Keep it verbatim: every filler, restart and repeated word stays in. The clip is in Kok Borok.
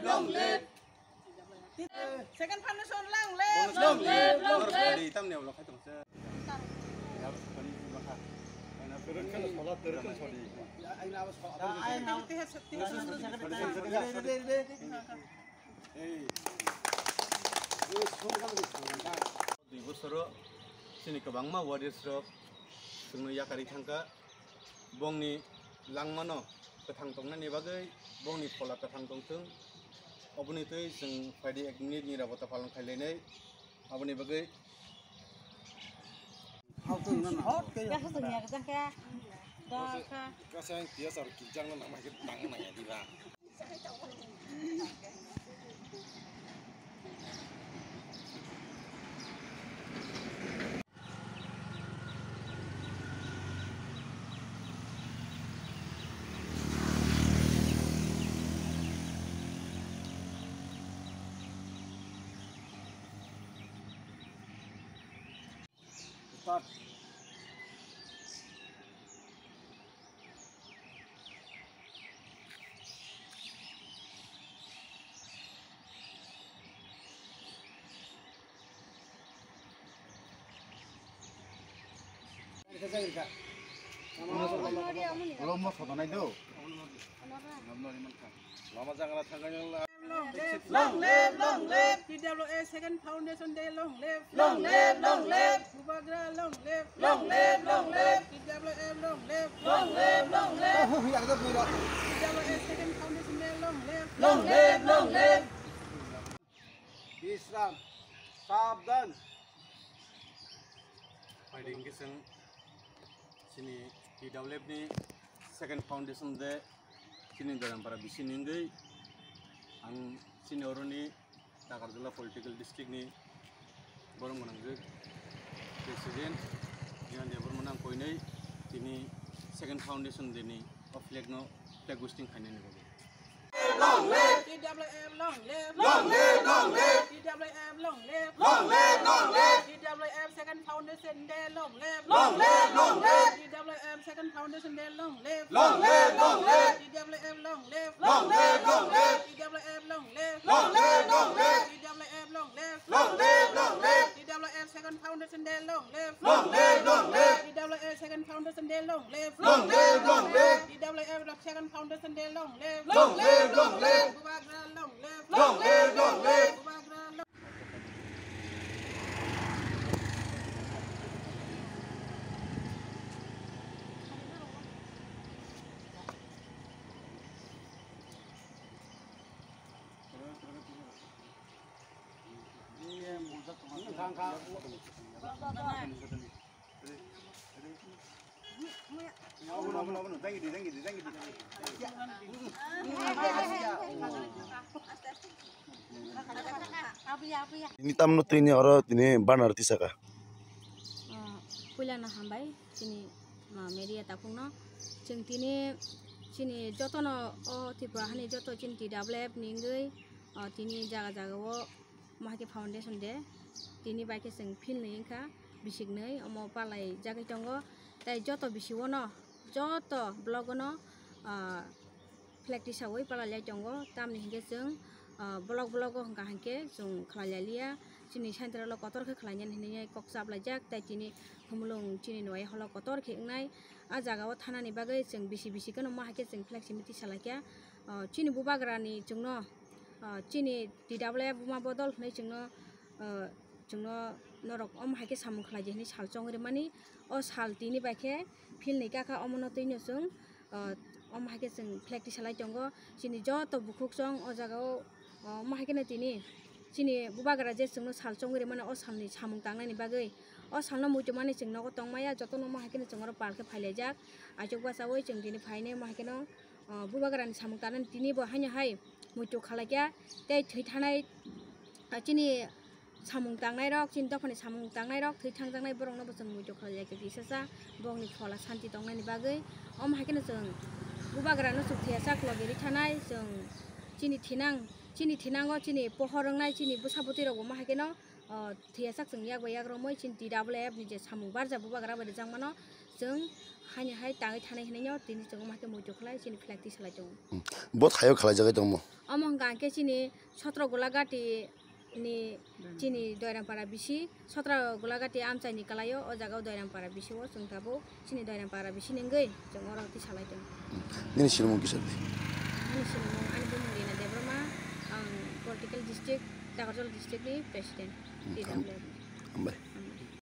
Long live. Second foundation long live. Long live, long live. Tamni ulo khai tong se. Dui bosoro chini kwbangma warriors rok chwngno yakarwi thangkha. Bongni langmano kwthang tongnani bagwi bongni phola kwthang tongthwng. Oboni twi chwng phaidi ek minute nirabota palon khailainai. Aboni bagwi Kasang tiya sar kijang na nama hit tang na ya diba. Start. Ulo mo sodo nai do. Lama jangala thangkha. Long live, long live. T W A Second Foundation Day long live. Long live, long live. Bubagra long live. Long live, long live. T W F long live. Long live, long live. T W A Second Foundation Day long live. Long live, long live. Bisram, sabdan. Phaidi hwnkhe chwng chini T W F ni second foundation day chini Doranpara bisi ni wngwi ang chini oroni Takarjala political district ni borok gwnangjwk president Jiyan Debbarma nang koinwi tini second foundation day ni o flag no flag hosting khainani bagwi. Long live! T W F long live! Long live, long live! T W F long live! Long live, long live! T W F Second Foundation Day long live! Long live, long live! T W F Second Foundation Day long live! Long live, long live! T W F long live! Long live, long live! T W F long live! Long live, long live! T W F long live! Long live, long live! T W F Second Foundation Day long live! Long live, long live! T W F Second Foundation Day long live! Long live, long live! T W F Second Foundation Day long live! Long live, long live! Bubagra long live! Long live, long live! Bubagra long Ini tamno tini oro tini banner tisaka. Ah, puila na hambai chini, ah, media takhukno. Chwng tini chini jotono o Tripura hani joto chini T W F ni wngwi, ah, tini jaga jaga o Mahake Foundation Day. Tini bai khe chwng field ni wngkha, bisik nwi omo palai jagwi tongo. Tai joto bisi o no, joto block o no, ah, flag tisawi palai lai tongo. Tamni hinkhe chwng, ah, block block o hwnkha hinkhe chwng khlai lai liya. Chini central o kotor khe khlai nani hinwi kok chap laijak. Tai tini Khumulwng chini nuhai holo kotor khe wngnai. Ah jaga o thanani bagwi chwng bisi bisi kheno mahake chwng flag simi tisa lai kha. Ah, chini bubagra ni chwngno, ah, chini T W F buma bodol hwnwi chwngno, ah, chwngno norok omo hai khe samung khlai di hwnwi sal chongwi rwmani. O sal tini bai khe field ni kaka omo no twi no chwng, ah, omo hai khe chwng flag tisa lai tongo. Chini joto bukhuk chwng o jaga o, ah, omo hai khe no tini chini bubagra je chwngno sal chongwi rwmani o salni samung tangnani bagwi. O salno muitu mani chwng nogo tong maya, jotono omo hai khe no chwng oro pal khe phai laijak. Achuk bachaui chwng tini phainai omo hai khe no. Ah, bubagrani samung tanani tini bo haino hai muitu khalai kha tei thwi thanai, ah, chini samung tangnai rok, chini dophani samung tangnai rok, thwi thangjaknai borok no bo chwng muitu khalai kha kisa sa bongni phola santi tongnani bagwi. Omo hai kheno chwng bubagra no chwng thwiya sak logi rwi thanai chwng chini thinang, chini thinango chini pohor wngnai chini bwsa bwtwi rok bo omo hai kheno. O thwiya sak chwng yak bai yak romwi chini T W F ni je samung barjak bubagra bai rijak mano chwng haini hai tangwi thanai hinwi no tini chwng omo hai khe muitu khlai chini flag twi salai tongo. Hmm. Bo thaio khlai jagwi tongmo. Omo hwnkha Ang khe chini sotro Golagati ni chini Doirampara bisi, sotro Golagati amchai ni kalai o, o jaga o Doirampara bisi o chwng tabuk chini Doirampara bisi ni wngwi chwng oro twi salai tongo. Nini sinimung kisa di? Ani sinimung, ani bumung Rina Debbarma, ang political district, Dakarjala district ni president, Hmm, T W F. Hambai.